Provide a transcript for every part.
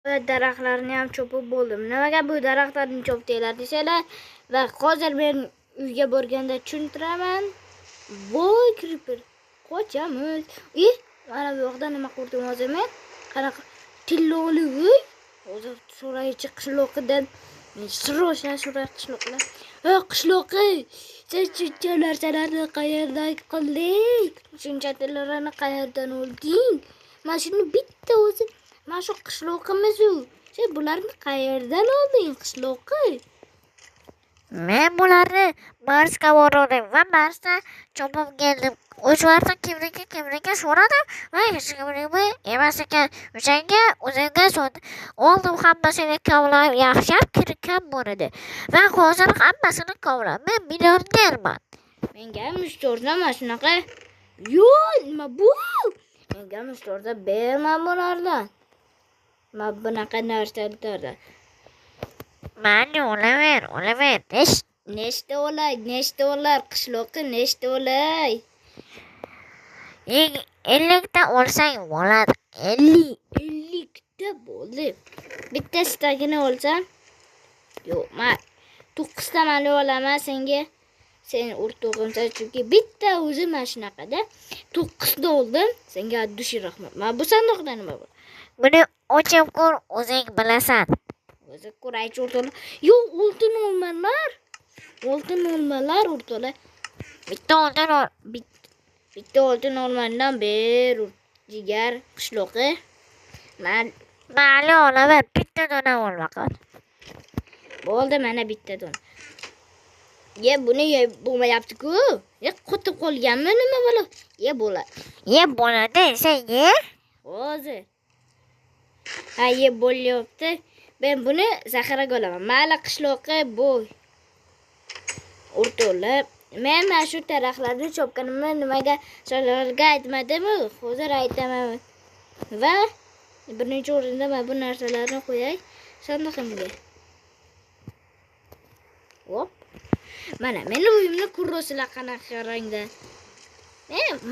Daraxtlarni ham chopib bo'ldim. Nimaga bu daraxtlarni chopdinglar desanglar, va hozir men uyga borganda tushuntiraman. Voy creeper, qochamiz. Mana bu yoqda nima ko'rdim hozir men? Qanaqa tilloli uy? Hozir so'raychi qishloqidan. Men siroshan so'ray qishloqlar. Qishloqi, sen shuncha narsalarni qayerdan qilding? Shuncha tillarni qayerdan olding? Mana shuni bitta o'zi, mana shu qishloqimiz u. Sen bularni qayerdan olding, qishloqi? Men bularni Marsga bordim va Marsda chopib keldim. 3 marta kimniki so'radim va hech kimniki emas ekan. O'shanga o'zimga oldim, hammasini kovlab, yaxshilab kirkam bor edi. Va hozir hammasini kovlab, men millionerman. Menga ham 3-4 mana shunaqa. Yo'q, nima bu? Menga ham 3-4 berma bulardan. Mana bunaqa narsalardan. Mayli, olaver, olaver. Nechta olay, nechta olar, qishloqi nechta olay? 50ta olsang bo'ladi. 50. 50ta bo'ldi. Bitta stagini olsam? Yo'q, men 9ta mani olaman senga. Sen o'rtog'imsan, chunki bitta o'zi mana shunaqada. 9ta oldim. Senga dushi rahmat. Mana bu sandiqda nima bor? Buni ochib ko'r, o'zing bilasan. O'zi ko'raychi o'rtoqlar. Yo'q, oltin olmalar. Oltin olmalar o'rtoqlar. Bitta oltin ol. Bitta oltin olmandan ber jigar qishloqi. Men mayli olaver, bitta dona ol faqat. Bo'ldi, mana bitta dona. Ye, buni yeb bo'lmayapti-ku. Ye, qotib qolganmi nima bo'la? Ye bo'ladi. Ye bo'ladi, sen ye. Hozir. Ha, yeb bo'lyapti. Men buni zaxiraga olaman. Mayli qishloqi bo'y. O'rtoqlar, men mana shu daraxtlarni chopganimni nimaga sizlarga aytmadim-u? Hozir aytaman. Va birinchi o'rinda mana bu narsalarni qo'yay sandiqimga. Hop. Mana meni uyimni ko'rasizlar qanaqa rangda.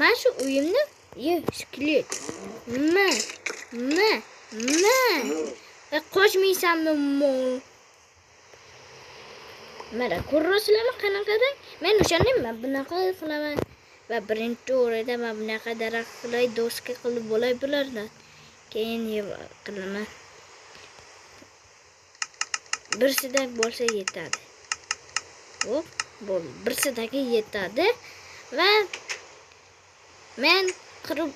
Mana shu uyimni, ye, skelet. Ma, ma, ma. Qochmaysanmi mol? Mana ko'rasizlarmi qanaqa rang? Men o'shani mana bunaqa qilaman. Va birinchi o'rinda mana bunaqa daraxt qilay, doska qilib bo'lay bularni. Keyin qilaman. Birsidak bo'lsa yetadi. Hop, bo'ldi. Birsidagi yetadi va men qirib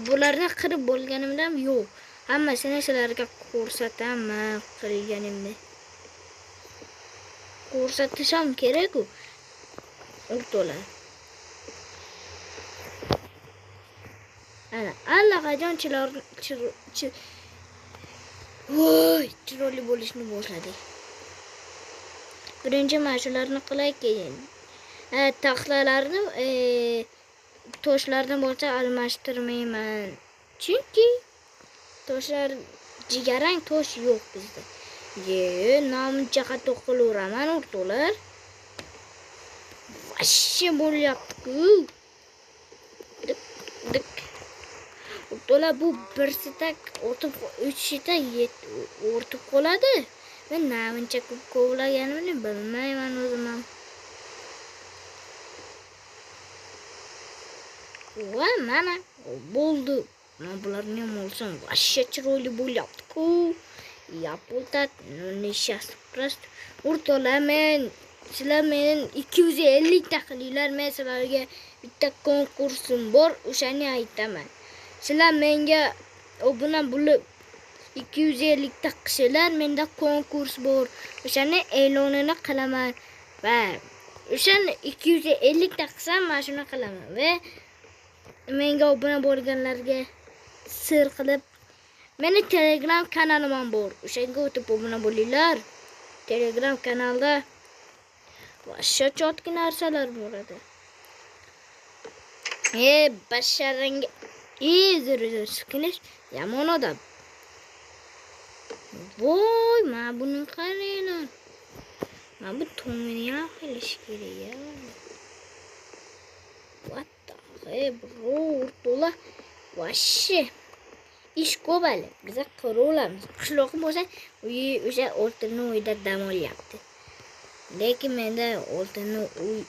bularni qirib bo'lganimdan yo'q. Hammasini sizlarga ko'rsataman qilganimni. Ko'rsatisham kerak-ku. O'rtoqlar. Ana, allaqachon chiroyli bo'lishni boshladik. Birinchi mana shularni qilay, keyin taxtalarni, toshlarni bo'lsa almashtirmayman. Chunki toshlar jigarrang tosh yo'q bizda. Ye, namuncha qattiq qilaveraman o'rtoqlar. Vashshe bo'lyapti-ku. Dik, dik. O'rtoqlar, bu bir sitak o'tib, 3 sitak o'rtib qoladi. Men namuncha ko'p kovlaganimni bilmayman o'zim ham. Va mana bo'ldi. Mana bularni ham olsam vashshe chiroyli bo'lyapti-ku. Yapultat, nishast prost. O'rtoqlar, men sizlar men 250 ta qilinglar, men sizlarga bitta konkursim bor, o'shani aytaman. Sizlar menga obuna bo'lib 250 ta qilsalar, menda konkurs bor. O'shani e'lonini qilaman va o'shani 250 ta qilsam, mana shuni qilaman va menga obuna bo'lganlarga sir qilib meni Telegram kanalim ham bor. O'shanga o'tib obuna bo'linglar. Telegram kanalda vashsha chotki narsalar bo'ladi. Basharangga zur sikinish yomon odam. Voy, mana buni qaranglar. Mana bu to'ngini ham qilish kerak ya. What the hell, bro, o'rtoqlar. Vashshe. Ish ko'p hali. Biz qurolamiz. Qishloqi bo'lsa, uyi o'sha oltinni uyda dam olyapti. Lekin menda oltinni uy,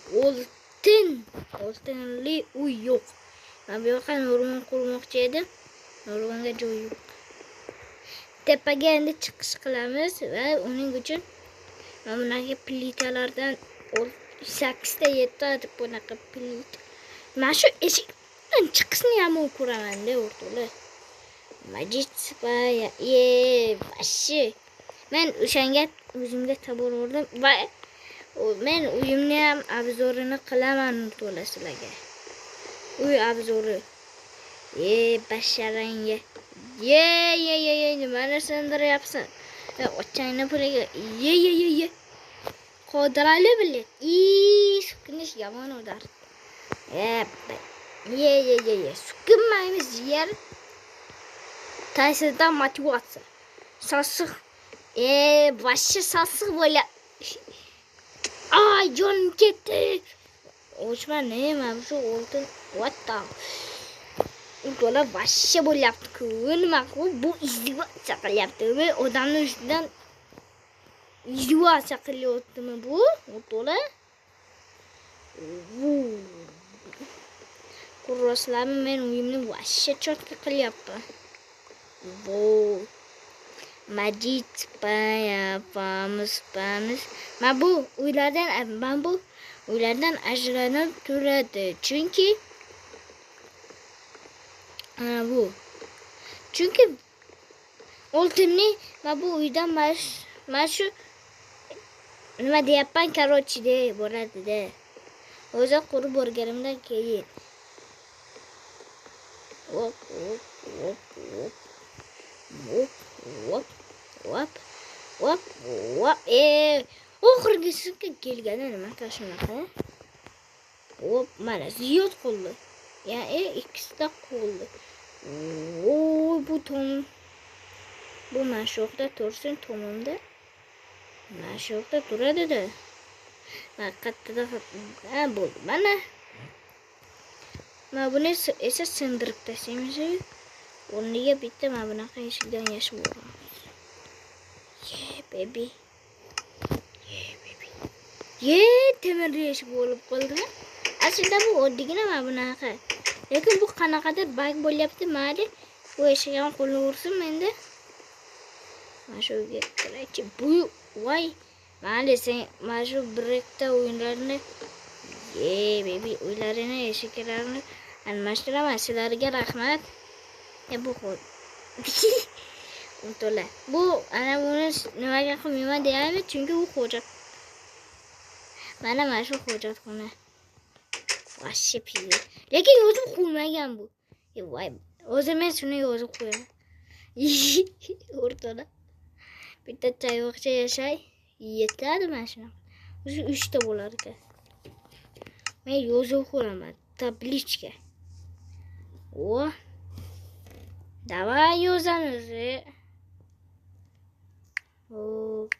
oltinli uy yo'q. Men bu yoqqa o'rmon qurmoqchi edim. O'rmonga joy yo'q. Tepaga endi chiqish qilamiz va uning uchun mana bunaqa plitalardan 8 ta yetadi bunaqa plita. Mana shu eshikdan chiqishni yomon ko'raman-da o'rtoqlar. Majid spaya ye vashi. Men o'shanga o'zimga tabordim va men uyimni ham obzorini qilaman o'rtoqlar sizlarga. Uy obzori. Ye basharangga. Ye ye ye ye nimani sindiryapsan? Ochangni puliga. Ye ye ye ye. Qodirali bilet. Sukinish yomon udar. Ye ye ye ye. Sukinmaymiz yer. Taysidan motivatsiya. Sasiq. Vashi sasiq bo'la. Ay, jonim ketdi. O'chma nima shu oltin. What the? Ular vashi bo'lyapti-ku. Nima bu izdivotsiya qilyapti. Odamni ustidan izdivotsiya qilyaptimi bu? O'rtoqlar. Ko'rasizlarmi, men uyimni vashi chotka qilyapman. Bu Majid pamiz. Men bu uylardan ajralib turadi. Chunki ana bu. Chunki oltinni men bu uydan mana shu nima deyapman, короче de bo'ladi-da. O'zi qurib borganimdan keyin. Hop hop hop hop. Hop hop hop hop hop. Oxirgisiga kelganda nima shunaqa? Hop, mana ziyod qoldi. Ya'ni ikkisida qoldi. Voy, bu tom. Bu mana shu yoqda tursin tomimda. Mana shu yoqda turadi-da. Mana qayerda ha bo'ldi. Mana. Mana buni esa sindirib tashlaymiz. O'rniga bitta mana bunaqa eshikdan yashib o'ramiz. Ye baby. Ye baby. Ye temirli eshik bo'lib qoldi. Aslida bu oddiygina mana bunaqa. Lekin bu qanaqadir bag bo'lyapti, mayli. Bu eshik ham qo'lni ursin endi. Mana shu uyga kiraychi. Bu voy, mayli sen mana shu birikta o'yinlarni ye baby uylarini eshiklarini almashtiraman. Sizlarga rahmat. Bu qo'l. O'rtoqlar. Bu ana buni nimaga qilmayman deyapman, chunki u hojat. Mana shu hojatxona. Vashi pizza. Lekin o'zim qo'ymagan bu. Voy, o'zim men shuni yozib qo'yaman. O'rtoqlar. Bitta chayoqcha yashay yetadi mana shunaqa. O'zi 3 ta bo'lar ekan. Men yozib qo'yaman tablichka. O. Давай yozamiz. Hop.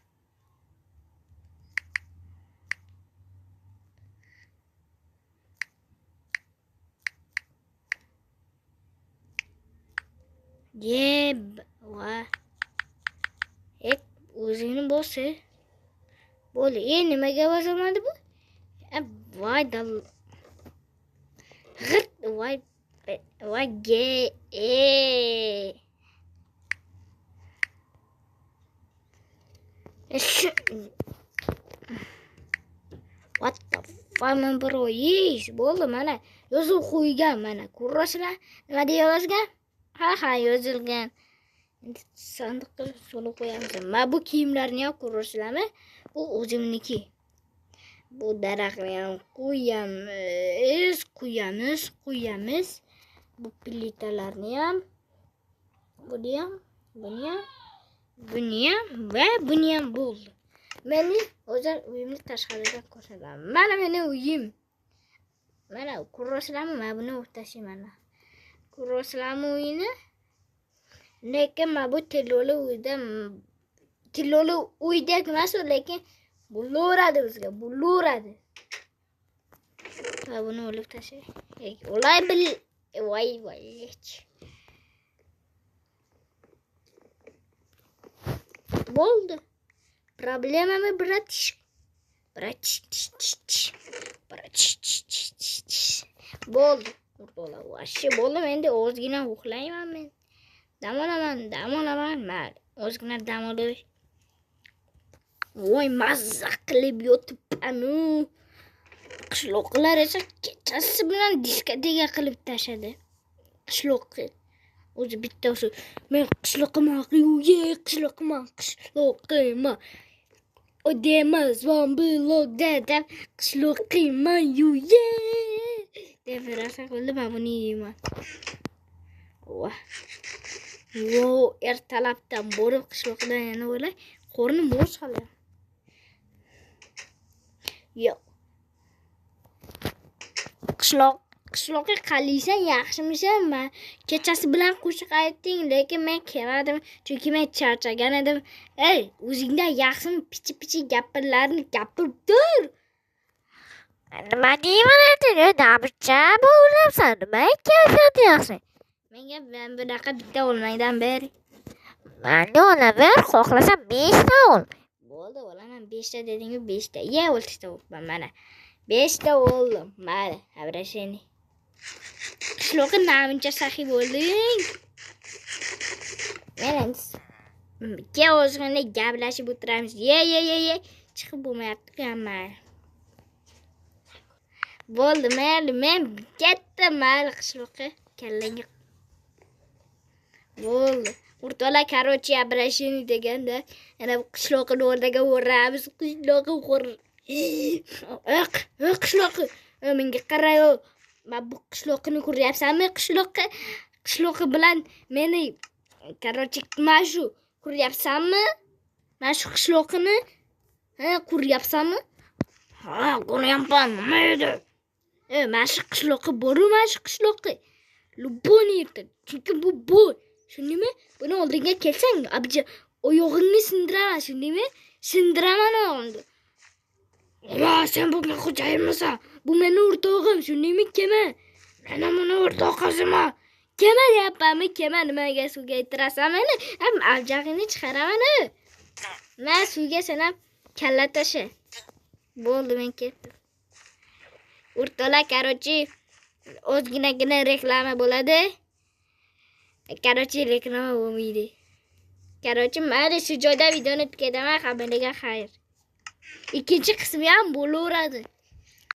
Yeb va. Ek o'zingni bosi. Bo'ldi. Nimaga bosilmadi bu? Voy dal. G'irt voy. Voy G E. What the fuck man bro? Yes, bo'ldi mana. Yozib qo'ygan mana. Ko'rasizlar? Nima deya yozgan? Ha ha yozilgan. Endi sandiqqa solib qo'yamiz. Mana bu kiyimlarni ham ko'rasizlarmi? Bu o'zimniki. Bu daraxtni ham qo'yamiz, qo'yamiz, qo'yamiz. Bu plitalarni ham, buni ham, buni ham, buni ham va buni ham bo'ldi. Meni hozir uyimni tashqaridan ko'rsataman. Mana meni uyim. Mana ko'rasizlarmi? Mana buni o'rtashayman. Ko'rasizlarmi uyini? Lekin mana bu tilloli uyda, tilloli uydek emas, lekin bo'laveradi bizga, bo'laveradi. Va buni olib tashlay. Olay bil, voy voy. Bo'ldi. Problemami, братишка? Братиш. Братиш. Bo'ldi. O'rtoqlar, вообще bo'ldi. Endi ozgina uxlayman men. Dam olaman, dam olaman. Mayli, ozgina dam olay. Voy, mazza qilib yotibman-u. Qishloqlar esa kechasi bilan diskoteka qilib tashladi. Qishloqi. O'zi bitta o'sha men qishloqiman, ye, qishloqiman, qishloqiman. Odemiz van blogda deb qishloqiman, ye. Deb rosa qildi, men buni yeyman. Voh. Vo, ertalabdan borib qishloqdan yana o'ylay, qornim och hali. Yo'q. Qishloqqa qalaysan, yaxshimisan? Men kechasi bilan qo'shiq aytding, lekin men kelmadim, chunki men charchagan edim. Ey, o'zingdan yaxshimi pichi-pichi gapirlarni gapirib tur. Nima deyman endi? Namicha bo'lyapsan? Nima kayfiyati yaxshi? Menga men bunaqa bitta olmaydan ber. Manga olaver, xohlasam 5 ta ol. Bo'ldi, olaman 5 ta dedingu 5 ta. Ye, 6 ta olman mana. 5 ta oldim. Mayli, обращение. Qishloqqa namuncha saxiy bo'lding. Men endi ke ozgina gaplashib o'tiramiz. Ye, ye, ye, ye. Chiqib bo'lmayapti-ku mayli. Bo'ldi, mayli, men ketdim, mayli qishloqqa. Kallangga. Bo'ldi. O'rtoqlar, короче, обращение deganda, yana bu qishloqni o'rtaga o'ramiz, qishloqi qo'r. Iq, qishloqi. Menga qara, men bu qishloqni ko'ryapsanmi? Qishloqi, qishloqi bilan meni, короче, mana shu ko'ryapsanmi? Mana shu qishloqini, ha, ko'ryapsanmi? Ha, ko'ryapman. Nima edi? Mana shu qishloqi boru, mana shu qishloqi. Любой yerda. Chunki bu boy. Shundaymi? Buni oldinga kelsang, abja oyog'ingni sindiraman, shundaymi? Sindiraman oyog'ingni. Va sen bunga xo'jayinmisan? Bu meni o'rtog'im, shundaymi? Kema. Men ham uni o'rtoq qiziman. Kema deyapmanmi? Kema nimaga suvga itirasan meni? Ham abjag'ingni chiqaraman. Men suvga sen ham kalla tasha. Bo'ldi, men ketdim. O'rtoqlar, короче, ozginagina reklama bo'ladi. Короче, reklama bo'lmaydi. Короче, mayli, shu joyda videoni tugataman. Hammaga xayr. Ikkinchi qismi ham bo'laveradi.